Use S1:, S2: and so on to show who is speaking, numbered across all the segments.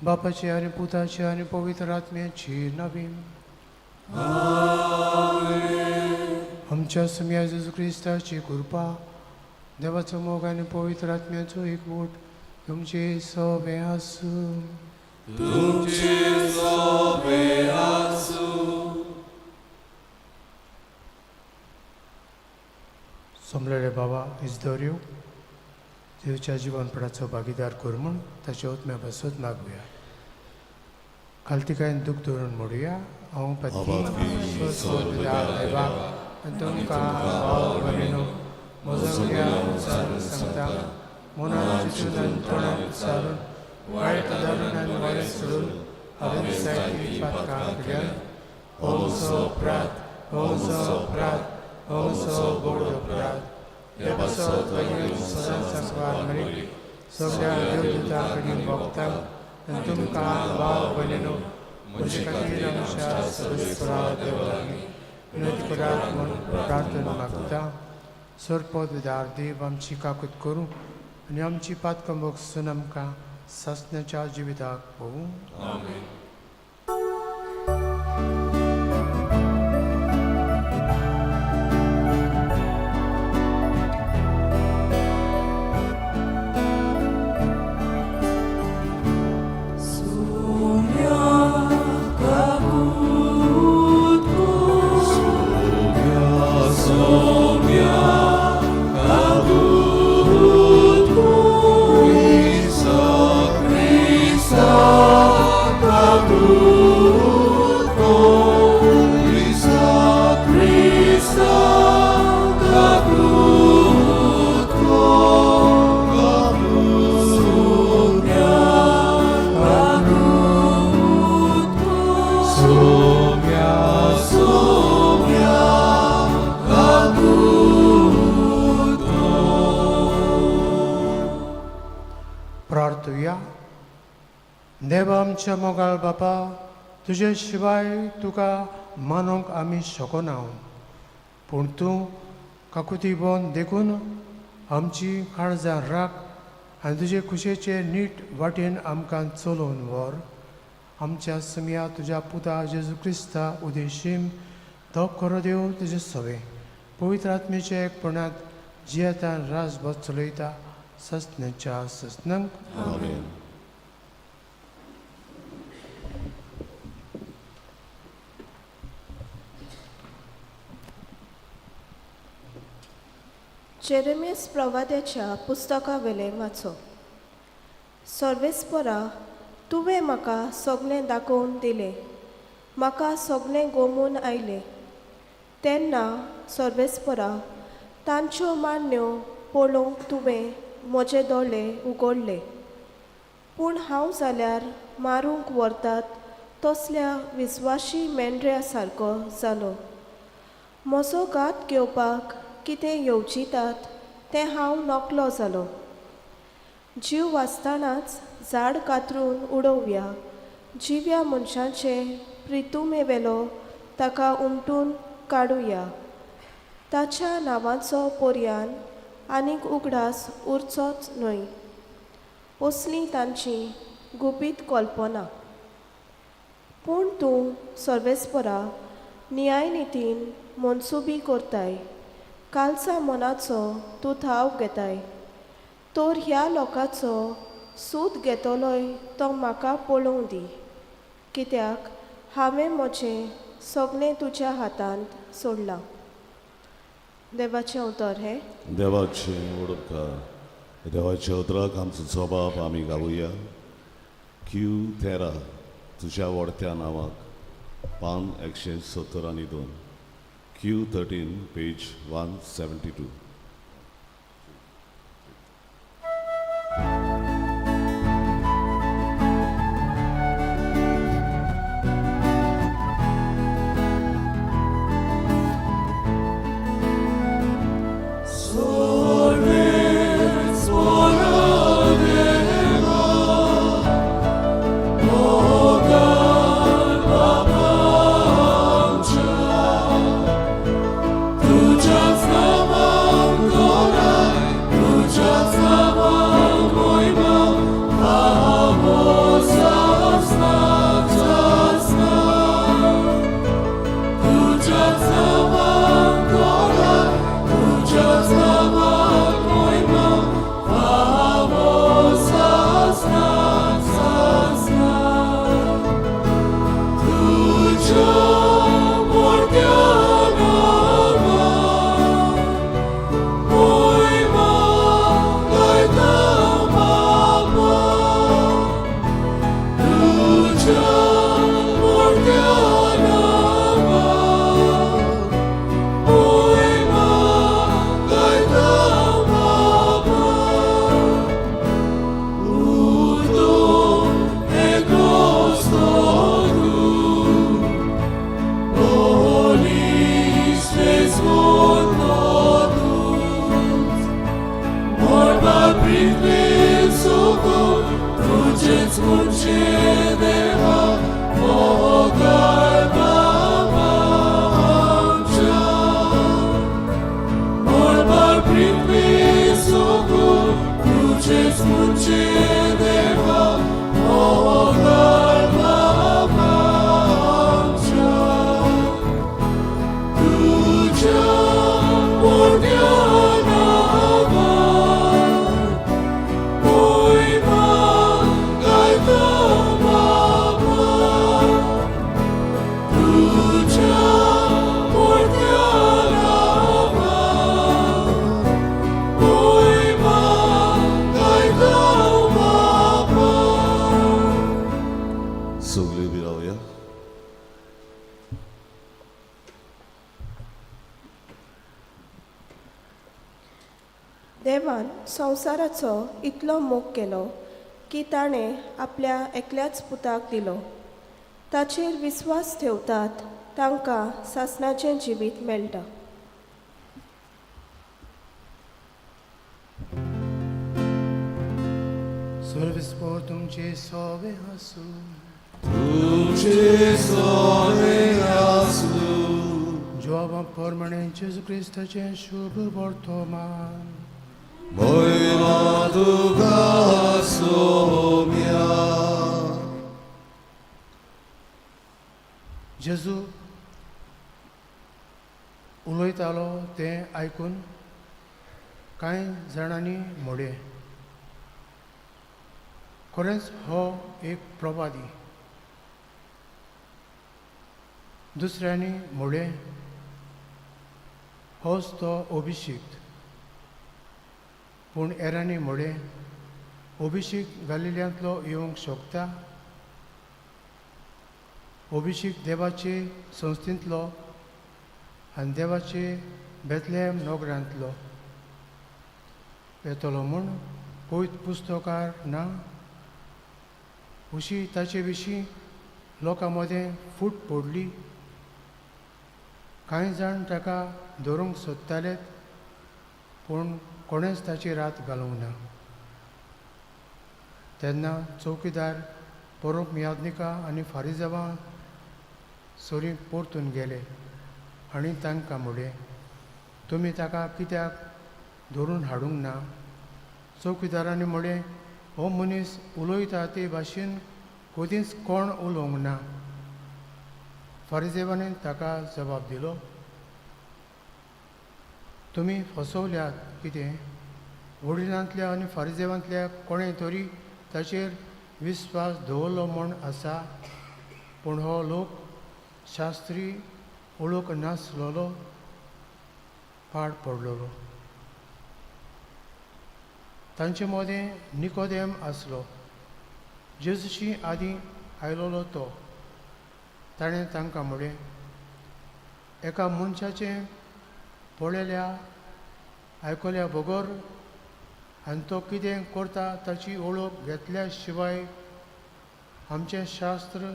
S1: बापाची आनी पुताची आनी पवित्र आत्म्याची नवी आमच्या सुम्या जेजू क्रिस्ताची कृपा देवाचो मोग आनी पवित्र आत्म्याचो एकवट तुमचे सवे आसूं.
S2: तुमचे सवे आसूं.
S1: सोमलेले बाबा इजदोऱ्यो देवच्या जिवनपणाचो भागीदार कर म्हूण ताच्या उत्म्या पासत मागुया. खालतिकायन दूख धरून म्हणुया. हांव पती देवा आनी तुमकां भाव भयणीनो म्हजो उच्चारून सांगता मनान चिंतून आनी तोंडान उच्चारून वायट धरून आनी बरें सोडून हांवें जायतीं पातकां केल्यात. हो म्हजो अपराध, हो म्हजो अपराध, हो म्हजो व्हड अपराध. हे पासत सदांच सांगपाक मरे सगळ्या देवदूतां कडेन भोगतांक आनी तुमकां भाव भयणीनो म्हजे खातीर आमच्या सर्वेस्परा देवा लागीं विनंती करात म्हूण प्रार्थना मागता. सरपद विदार देव आमची काकूत करूं आनी आमची पातकां भोगसून आमकां सासण्याच्या जिविताक पळोवं.
S2: आमेन.
S1: प्रार्थुया. देवा आमच्या मोगाळ बापा, तुजे शिवाय तुका मानूंक आमी शकना, पूण तूं काकुती बोन देखून आमची काळजां राख आनी तुजे खुशेचे नीट वाटेन आमकां चलोवन व्हर. आमच्या सुमया तुज्या पुता जेजू क्रिस्ता उदेशीम तो खरो देव तुजे सवे पवित्र आत्मेच्या एकपणांत जियेतान राजभर चलयता ससनाच्या ससनांक.
S2: आमेन.
S3: जेरेमियस प्रवाद्याच्या पुस्तकावेलें वाचो. सर्वेस्परा, तुवें म्हाका सगळें दाखोवन दिलें, म्हाका सगळें गोमून आयलें. तेन्ना सर्वेस्परा, तांच्यो मान्यो पळोवंक तुवें म्हजे दोळे उगडले. पूण हांव जाल्यार मारूंक व्हरतात तसल्या विस्वाशी मेंढऱ्या सारको जालो. म्हजो घात घेवपाक कितें येवजितात तें हांव नकलो जालो. जीव वाचतनाच झाड कातरून उडोवया, जिव्या मनशाचे प्रितुमेवेलो ताका उमटून काडुया. ताच्या नांवाचो पर्यान आनीक उगडास उरचोच न्हय, असली तांची गुपीत कल्पना. पूण तूं सर्वेस्परा न्यायनितीन मनसुबी करताय, कालचा मनाचो तूं थाव घेताय. तर ह्या लोकांचो सूद घेतलोय तो म्हाका पळोवं दी, कित्याक हांवें म्हजें सगळें तुज्या हातांत सोडलां. देवाचें उतर हें.
S2: देवाचें उडपकार. देवाच्या उतराक आमचो जबाब आमी घालुया. क्यू 13 तुज्या व्हडत्या नांवाक, पान 172, Q 13 page 172. सगळी उबी रावया.
S3: देवान संवसाराचो इतलो मोग केलो की ताणें आपल्या एकल्याच पुताक दिलो. ताचेर विस्वास ठेवतात तांकां सासणाचें जिवीत मेळटा.
S1: सर्वेस्पोर तुमचे सोवे आसूं.
S2: तुमचे सोवे आसूं.
S1: जोवा प्रमाणे जेजू क्रिस्ताचें शुभ वर्तमान.
S2: मोयमा तुका सोम्या.
S1: जेजू उलयतालो तें आयकून कांय जाणांनी म्हणलें, खरेंच हो एक प्रवादी. दुसऱ्यांनी म्हणलें, होच तो अभिषिक्त. पूण हेरांनी म्हणलें, अभिषेक गालिल्यांतलो येवंक शकता? अभिषेक देवाचे संस्थेंतलो आनी देवाचे बेतलेम नगरांतलो येतलो म्हूण पवित्र पुस्तकार ना? अशी ताचे विशीं लोकां मदें फूट पडली. कांय जाण ताका धरूंक सोदताले, पूण कोणेंच ताची रात घालूंक ना. तेन्ना चौकीदार परोप याज्ञिका आनी फारिजावां सरी परतून गेले आनी तांकां म्हणलें, तुमी ताका कित्याक धरून हाडूंक ना? चौकीदारांनी म्हणलें, हो मनीस उलयता ते भाशेन कदींच कोण उलोवंक ना. फारिजेवांनी ताका जबाब दिलो, तुमी फसवल्यात कितें? वडिलांतल्या आनी फारिजेवांतल्या कोणें तरी ताचेर विस्वास दवरलो म्हूण आसा, पूण हो लोक शास्त्री ओळख नासलेलो पाड पडलेलो. तांचे मदें निकोदेम आसलो, जेजूशी आदीं आयलोलो तो. ताणें तांकां म्हणलें, एका मनशाचें पळयल्या आयकल्या बगर आनी तो कितें करता ताची वळख घेतल्या शिवाय आमचें शास्त्र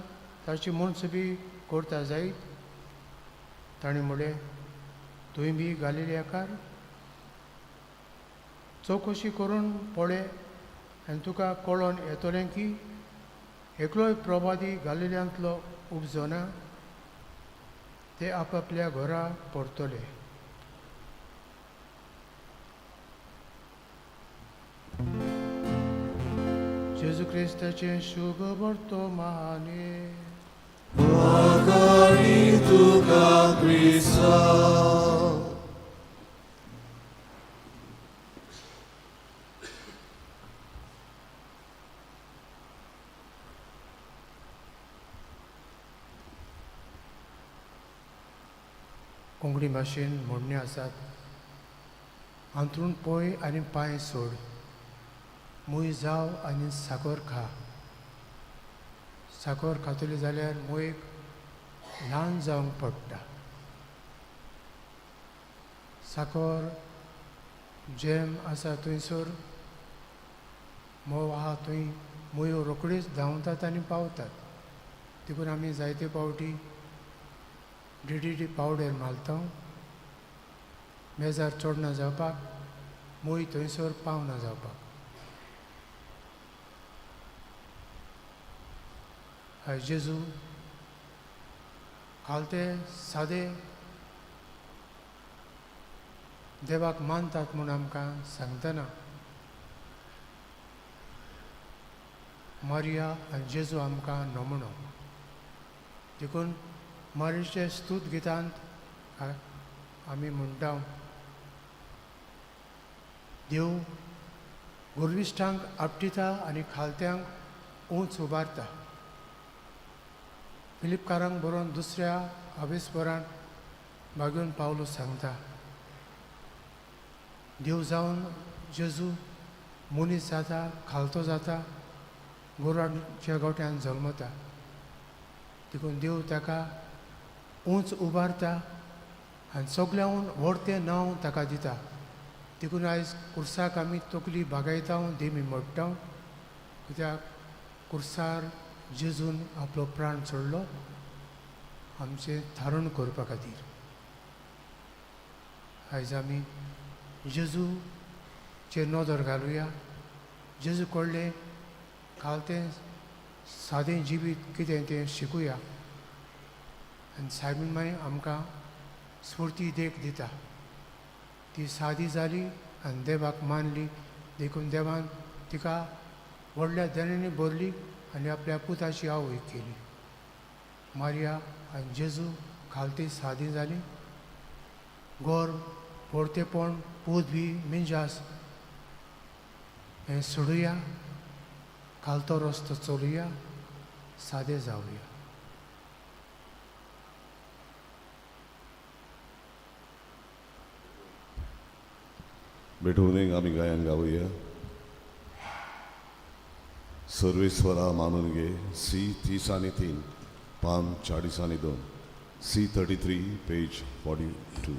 S1: ताची मनसबी करता जायत? ताणें म्हणलें, तुवें बी गालिलियाकार? चवकशी करून पळय आनी तुका कळोन येतलें की एकलोय प्रवादी गालिल्यांतलो उपजना. ते आपापल्या घरा परतले. जेजू क्रिस्ताचें शुभ वर्तमाने.
S2: तुका क्रिस्ता.
S1: कोंकणी भाशेन म्हणणें आसात, हांतरूण पळय आनी पांय सोड, मूय जाव आनी साकर खा. साकर खातली जाल्यार मुयेक ल्हान जावंक पडटा. साकर जेम आसा थंयसर मोव आहा थंय मुयो रोखड्योच धांवतात आनी पावतात. देखून आमी जायते पावटी डीडीटी पावडर मारता, मेजार चडना जावपाक, मूय थंयसर पावना जावपाक. आयज जेजू खालते सादे देवाक मानतात म्हूण आमकां सांगतना मारिया आनी जेजू आमकां नमुनो. देखून मारियाचे स्तूत गितांत आमी म्हणटा, देव गुरविश्टांक आपटिता आनी खालत्यांक उंच उबारता. फिलिपकारांक बरोवन दुसऱ्या आवेसपरान बागेवन पावलो सांगता, देव जावन जेजू मनीस जाता, खालतो जाता, गोरवांच्या गोट्यान जल्मता. देखून देव ताका उंच उबारता आनी सगळ्याहून व्हडतें नांव ताका दिता. देखून आयज कुर्साक आमी तकली बागयता, देमी मोडटा, कित्याक कुर्सार जेजून आपलो प्राण सोडलो आमचें थारण करपा खातीर. आयज आमी जेजूचेर नदर घालुया. जेजू कडलें खालतें सादें जिवीत कितें तें शिकुया आनी सायबीण माई आमकां स्फुर्ती देख दिता. ती सादी जाली आनी देवाक मानली, देखून देवान तिका व्हडल्या देण्यांनी भरली आनी आपल्या पुताची आवय केली. मारिया आनी जेजू खालती सादी जाली. गोर व्हडतेपण पूत बी मिंजास हें सोडुया, खालतो रस्तो चलुया, सादे जावया.
S2: भेटवणेक आमी गायन गावया. सर्वेस्वरा मानून घे. सी 30 आनी 3, पान 40 आनी 2, सी 33 पेज 42.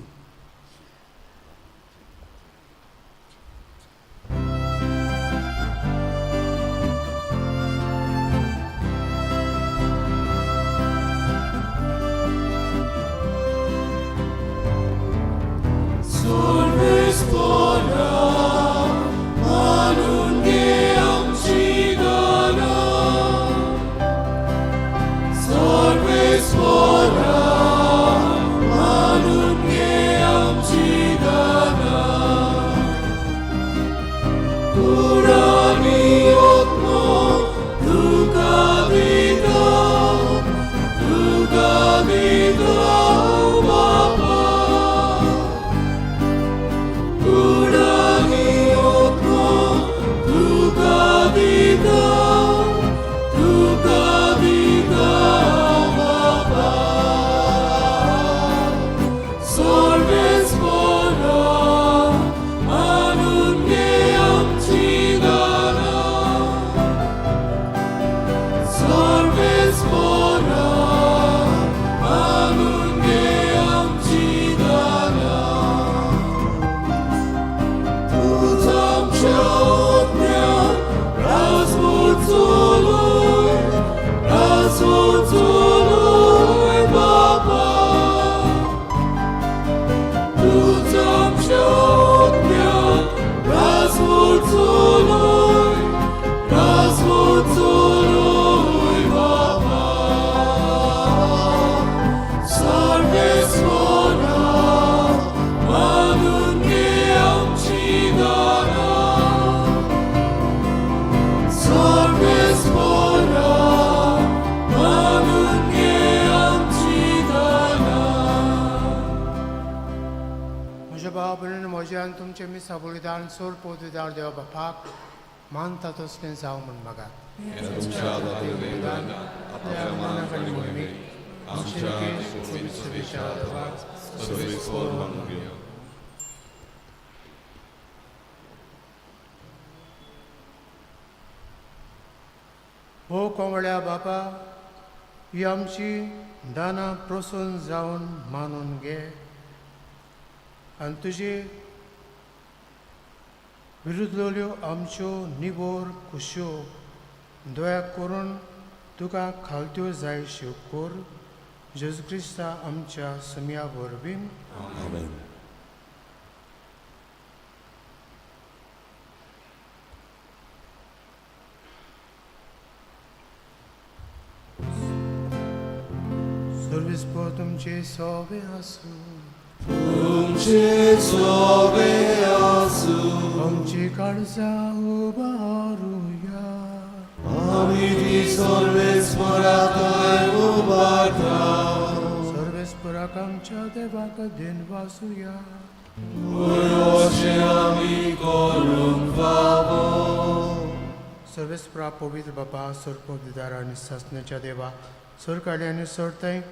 S1: आमचें मिसा बलिदान सोर पोदुदार देवा बापाक मानता तसलें जावं म्हूण मागात. बलिदान आपल्या मनाक आनी मोहिमेक आमचे पवित्र देवाक
S2: सर्वेस्पर मानून घेवं.
S1: हो कोवळ्या बापा, ही आमची दानां प्रसन्न जावन मानून घे आनी तुजे विरुद्धल्यो आमच्यो निबोर खुश्यो दया करून तुका खालत्यो जायश्यो कर, जेजू क्रिस्ता आमच्या समया वरवीं.
S2: आमेन.
S1: सर्वीस पो तुमचे सोबे आसूं.
S2: तुमचे सोबे आसूं.
S1: आमची काळजां उबारुया.
S2: आमी ती सर्वेस्पराथंय उबारता.
S1: सर्वेस्पराक आमच्या देवाक then वासुया.
S2: अशें आमी करूंक फावो.
S1: सर्वेस्परा पवित्र बाबा, सर्प दिदार आनी सासण्याच्या देवा, सरकाली आनी सरताय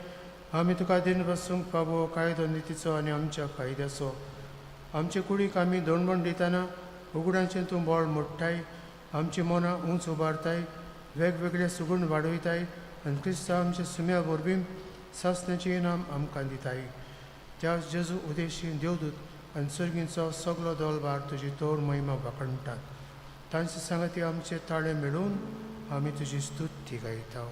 S1: आमी तुका दिन बसूंक फावो कायदो नितीचो आनी आमच्या फायद्याचो. आमचे कुडीक आमी दोणबण दितना उगडांचें तूं बळ मोडटाय, आमची मनां उंच उबारताय, वेगवेगळे सुगूण वाडयताय आनी क्रिस्तांव आमच्या सुम्या वरवीं सासण्याचें इनाम आमकां दिताय. त्या जेजू उदेशी देवदूत आनी सर्गींचो सगलो दोलभार तुजी तोर महिमा वाखणटात. तांचे सांगाती आमचे ताळे मेळून आमी तुजी स्तुती गायता.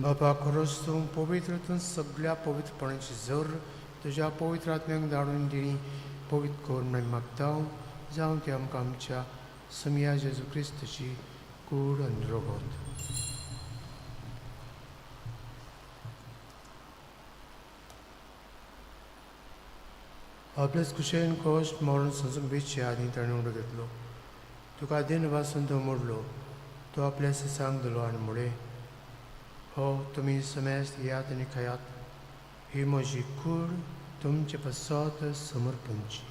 S1: बाबा खरोच तूं पवित्र, तूं सगळ्या पवित्रपणाची जर तुज्या पवित्र आत्म्याक धाडून दिणी पवित्र कर म्हण मागता. जावं ती आमकां आमच्या समया जेजू क्रिस्तची कूड आनी रगत. आपलेच कुशेन कश्ट मरण सोंसूंक वेचचे आदीं ताणें उडो घेतलो. तुका दिन वासून तो मोडलो, तो आपल्या ससांक दिलो आनी म्हळें, हो तुमी समेस्त येयात आनी खायात, ही म्हजी कूड तुमचे पासत समर्पणची.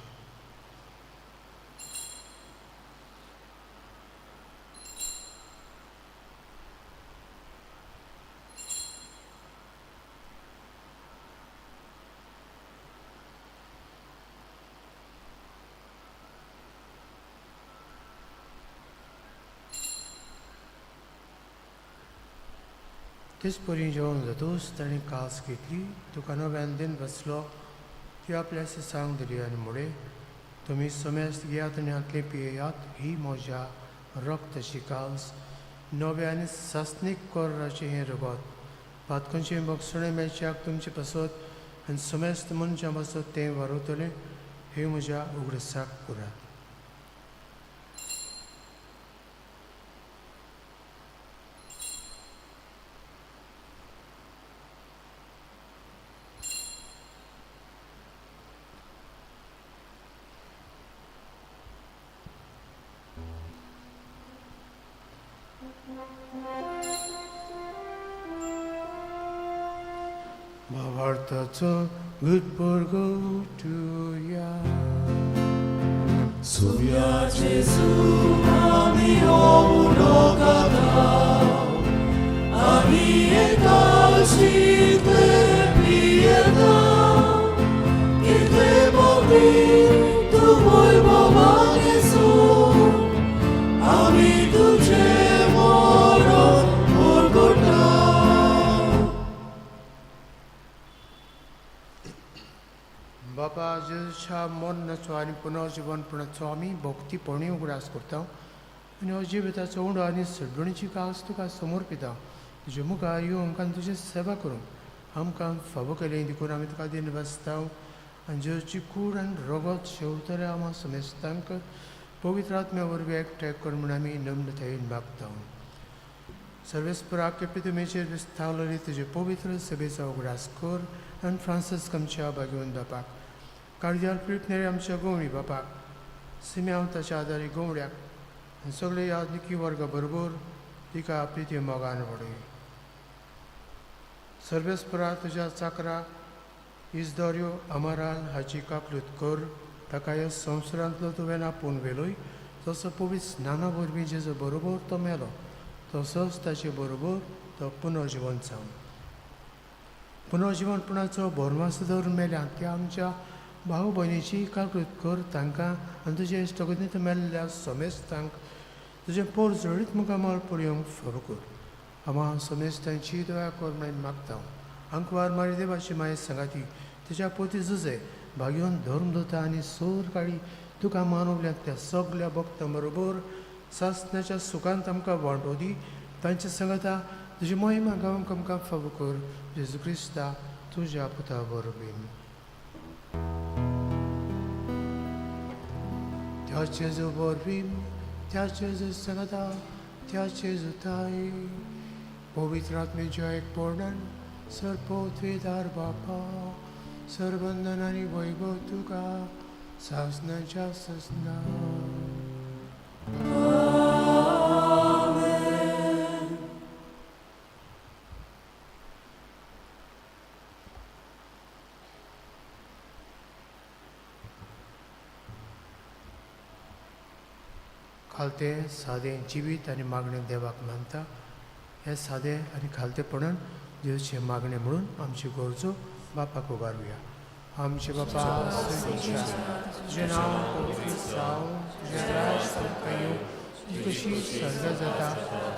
S1: तेच परी जेवण जातूच ताणें कास घेतली, तुका नव्यान दिन बसलो, ती आपल्या ससांक दिली आनी म्हळें, तुमी समेस्त घेयात आनी हांतलें पियेयात, ही म्हज्या रक्ताची कास, नव्या आनी सासणीक कोराचें हें रगत, पातकांचें बक्षणें मेळच्याक तुमचे पासत आनी समेस्त मनशां पासत तें वारवतलें, हें म्हज्या उगडसाक करात. भावार्थाचो गुटपुरगोटुया.
S2: सुव्या जेजू आमी उलोकाता, आमी एकाशींतले पियेता.
S1: मरणाचो आनी पुनर्जिवनपणाचो आमी भक्तीपणी उगडास करता आनी हो जिविताचो उंडो आनी सडवणीची कास तुका समर्पिता. तुजे मुखार येवंक आनी तुजी सेवा करूंक आमकां फावो केलें देखून आमी तुका दिन बसता. आनी जेजूची कूड आनी रगत शेवतले आमा समेस्तांक पवित्र आत्म्या वरवीं एकठांय कर म्हूण आमी नम्रतायेन मागता. सर्वेस्पराक पितुमेचेर विस्तावलेली तुजे पवित्र सभेचो उगडास कर आनी फ्रांसिस्क आमच्या भाग्यवंत बापाक, कार्दिनाल फिलीप आमच्या गवळी बापाक, सिम्यांव ताच्या आदारी गवळ्याक आनी सगळे यादनिकी वर्गा बरोबर तिका प्रिती मोगान वडय. सर्वेस्परा तुज्या चाकरा इजदोर्यो अमराल हाची काकलूत कर, ताका ह्या संवसारांतलो तुवें आपोवन व्हेलोय तसो पवित्र स्नाना वरवीं जेजू बरोबर तो मेलो तसोच ताचे बरोबर तो पुनर्जिवन जावन पुनर्जिवनपणाचो भरमास दवरून मेल्या त्या आमच्या भाव भयणीची काकलूत कर, तांकां आनी तुजे इश्टगतींत मेल्ल्या समेस्तांक तुजें पोर जळीत मुखामळ पळोवंक फावो कर. आमा समेस्तांची दया कर म्हणून मागता. आंकवार मारी देवाची माये सांगाती तुज्या पोती जुजे भाग्योन धर्म दोता आनी सोर काळी तुका मानवल्या त्या सगल्या भक्तां बरोबर सासण्याच्या सुखांत आमकां वांटो दी. तांचे सांगाता तुजी मोहिमा गावंक आमकां फावो कर. जेजू क्रिस्ता तुज्या पुता वरवीं. त्या जेजू वरवीं, त्या जेजू सांगाता, त्या जेजू ताई पवित्र आत्म्याच्या एकपणान सर्वोत्वेदार बापा सर्वंदन आनी वैभव तुका सासनाच्या सासना. खालतें सादें जिवीत आनी मागणें देवाक मानता. हें सादें आनी खालतेपणान जेजूचें मागणें म्हणून आमची गरजो बापाक उबारुया. आमचे बापा तुजें नांव पवित्र जावं, तुजें राज आमकां येवं, तुजी कशी सर्ग जाता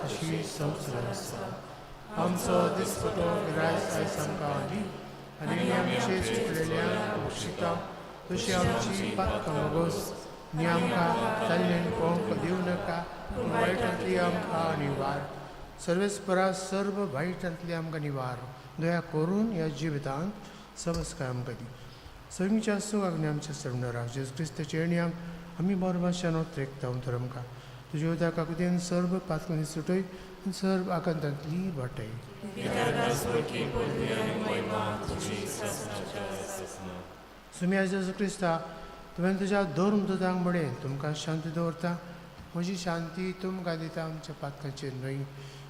S1: तशी संवसारांत आसा. आमचो दिसपटो गिरायस आयज आमकां दी आनी आमचे चुकलेल्यांक बक्षिता तशी आमची पातकां मोगोस आनी आमकां जाल्ल्यान कोंक दिवं नाका, पूण वायटांतली आमकां निवार. सर्वेस्परा सर्व वायटांतली आमकां निवार. दया करून ह्या जिवितांत समस्कार आमकां दी. सगळींच्या सुखाक आमच्या सरणारा जेजू क्रिस्ताच्या येण्याक आमी बरोबर त्रेकता तर आमकां तुज्या उदका कुतेन सर्व पातकांनी सुटय आनी सर्व आकांतांतली वाटय. सुम्या जेजू क्रिस्ता तुवें तुज्या धर्म दुतांक म्हणें तुमकां शांती दवरता, म्हजी शांती तुमकां दिता. आमच्या पातकांचेर न्हय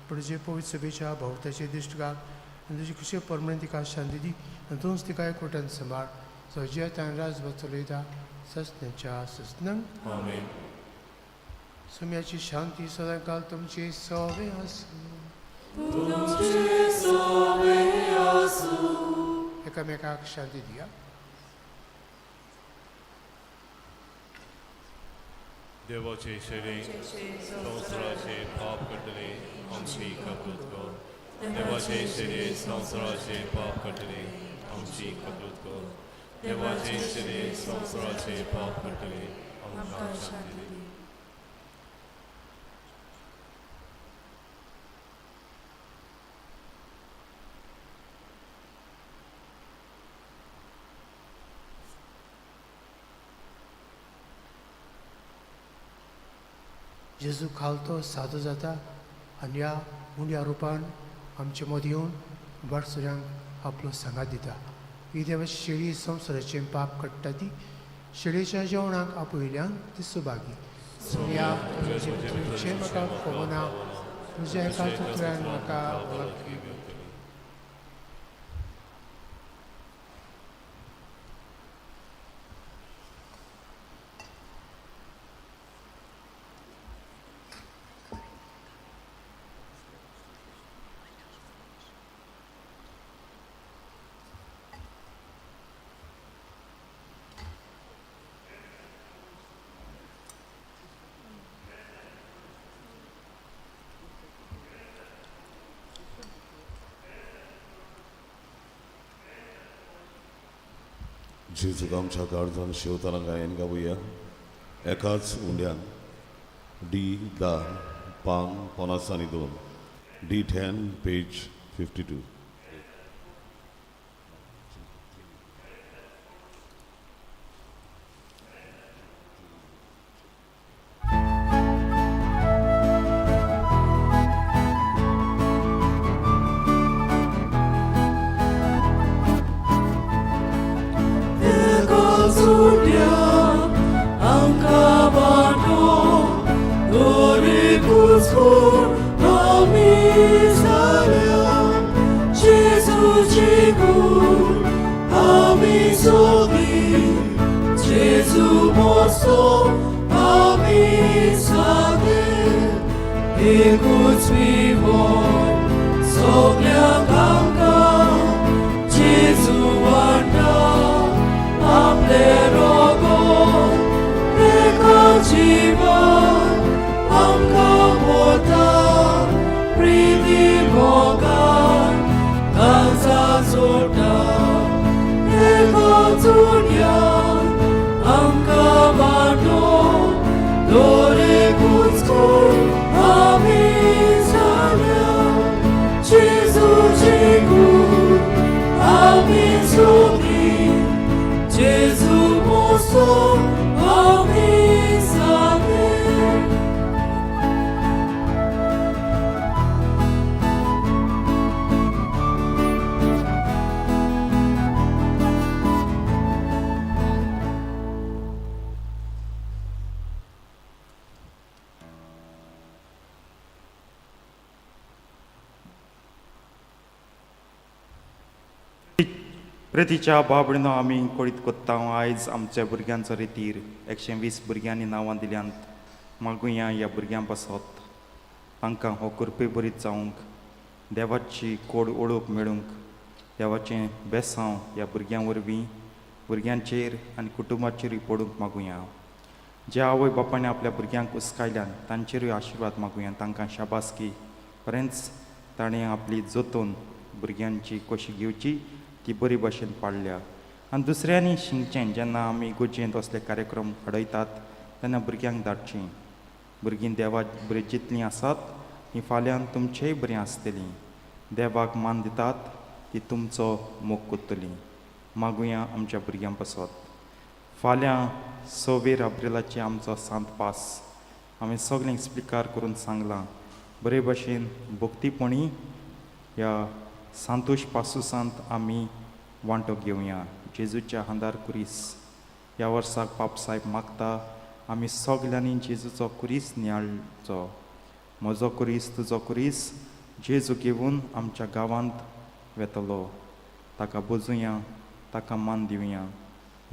S1: पूण तुजे पवित्र सभेच्या भोंवताचे दिश्ट घाल आनी तुजी खुशी परमणे तिका शांती दी आनी तूंच तिका एकवटान सांबाळ. सजियतान राजभर चलयता ससण्याच्या ससनंग.
S4: आमेन.
S1: सुम्याची शांती सदांकाल तुमची सोवे आसूं. एकामेकाक शांती दिया.
S4: देवाचे शरीर संवसाराचे पाप करतले आमची कबूत कर. देवाचे शरीर संवसाराचे पाप करतले आमची कबूत कर. देवाचे शरीर संवसाराचे पाप करतले आमकां शांती दी.
S1: जेजू खालतो सादो जाता आनी ह्या उण्या रुपान आमचे मदीं येवन वाटसुऱ्यांक आपलो सांगात दिता. ही देवाची शेळी संवसाराचें पाप काडटा ती शेळयेच्या जेवणाक आपयल्यान ती सुभागी. सुया तुजें म्हाका खबर ना, तुज्या एका तुत्र्यान म्हाका वळखी.
S2: जेजूक आमच्या काळजान शेवताना गायन गावया एकाच उंड्यान डी 10 पान 52, D 10 page 52.
S5: प्रेतीच्या बाबडीनो आमी कोळीत कोत्ता. आयज आमच्या भुरग्यांचो रितीर 120 भुरग्यांनी नांवां दिल्यांत. मागुया ह्या भुरग्यां पासत तांकां हो कृपे बरीत जावंक, देवाची कोड ओळख मेळूंक, देवाचें बेसांव ह्या भुरग्यां वरवीं भुरग्यांचेर आनी कुटुंबाचेरूय पडूंक मागुया. ज्या आवय बापायन आपल्या भुरग्यांक उस्कायल्यान तांचेरूय आशिर्वाद मागुया, तांकां शाबासकी बरेंच ताणें आपली जतून भुरग्यांची कशी घेवची ती बरी भाशेन पाडल्या. आनी दुसऱ्यांनी शिकचें, जेन्ना आमी इगर्जेंत असले कार्यक्रम घडयतात तेन्ना भुरग्यांक धाडचीं. भुरगीं देवा बरीं जितलीं आसात तीं फाल्यां तुमचेय बरीं आसतलीं. देवाक मान दितात ती तुमचो मोग करतली. मागुया आमच्या भुरग्यां पासत. फाल्यां 26 एप्रिलाचे आमचो सांत पास हांवें सगळें एक्सप्लिकार करून सांगलां. बरे भाशेन भक्तीपणी ह्या सांतोश पासूसांत आमी वांटो घेवया. जेजूच्या हांदार कुरीस ह्या वर्साक पाप साहेब मागता आमी सगल्यांनी जेजूचो कुरीस नियाळचो. म्हजो कुरीस तुजो कुरीस जेजू घेवन आमच्या गांवांत वेतलो. ताका बोजुया, ताका मान दिवया,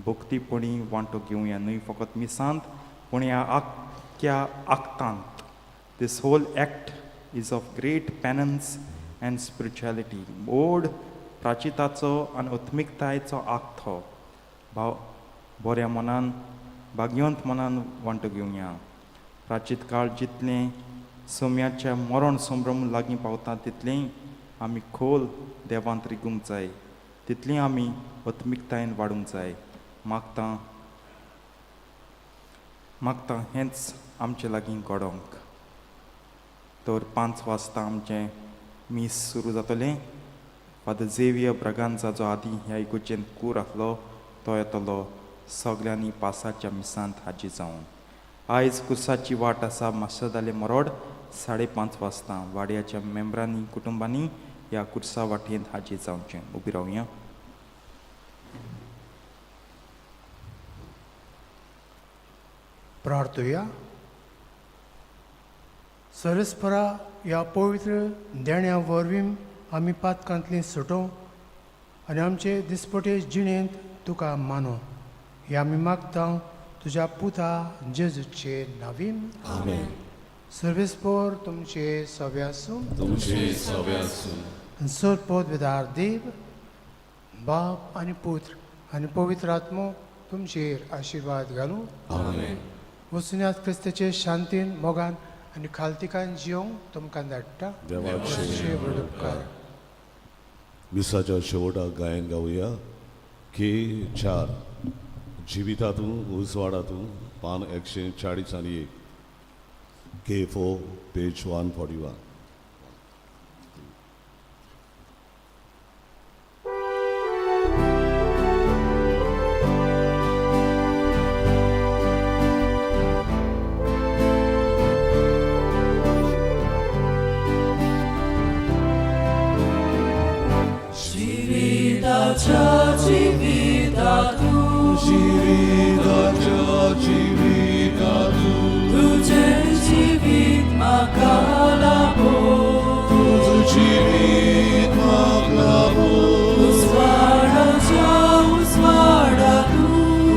S5: भक्तीपणी वांटो घेवया, न्हय फकत मिसांत पूण ह्या आख्ख्या आक्तांत. This whole act is of great penance and spirituality. व्हड प्राचिताचो आनी आत्मिकतायेचो आक्त हो. भाव बऱ्या मनान भाग्यवंत मनान वांटो घेवया. प्राचीत काळ जितलें सोम्याच्या मरण संभ्रम लागीं पावता तितलें आमी खोल देवांत रिगूंक जाय, तितलें आमी आत्मिकतायेन वाडूंक जाय. मागता मागता हेंच आमचे लागीं घडोवंक. तर 5 वाजता आमचें मीस सुरू जातलें. फादर झेवियर ब्रागांजा जो आदी ह्या इगर्जेंत कूर आसलो तो येतलो. सगल्यांनी पासाच्या मिसांत हाजीर जावन. आयज कुसाची वाट आसा मास्टरदाले मरोड 5:30 वाजता. वाड्याच्या मेंबरांनी कुटुंबांनी ह्या कुर्सा वाटेंत हाजीर जावचें. उबी रावया.
S1: प्रार्थुया. सरस्परा ह्या पवित्र देण्या वरवीं आमी पातकांतली सुटोवं आनी आमचे दिसपटे जिणेंत तुका मानो. हे आमी मागता तुज्या पुता जेजूचे नावीन.
S2: आमेन.
S1: सर्वेस्पोर तुमचे सवे आसूं.
S2: तुमचे सवे आसूं.
S1: सरपोत विदार देव बाप आनी पुत्र आनी पवित्र आत्मो तुमचेर आशिर्वाद घालूं.
S2: आमेन.
S1: वचुन्यात क्रिस्ताचे शांतीन मोगान आनी खालतिकान जियोंक तुमकां धाडटा.
S2: देवाचे
S1: व्हड उपकार.
S2: मिसाच्या शेवटाक गायन गावया. के चार जिवितातूं उजवाडातूं पान 141, K4 page 141.
S6: जिविताच्या जिवितातूं
S2: जिविताच्या जिवितातूं
S6: तुजें जिवीत म्हाका लाभो
S2: तुझं जिवीत म्हाका लाभो
S6: उजवाडाच्या उजवाडातूं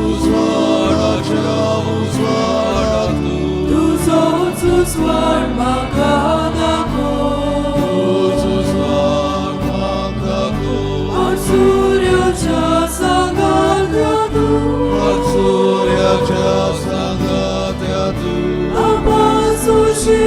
S2: उजवाडाच्या उजवाडातूं
S6: तुजोच उजवाड म्हाका दाखो
S2: तुझं उजवाड म्हाका दाखो
S6: सूर्याच्या सांगात्या तूं
S2: सूर्याच्या सांगात्या तूं
S6: आपासुशी.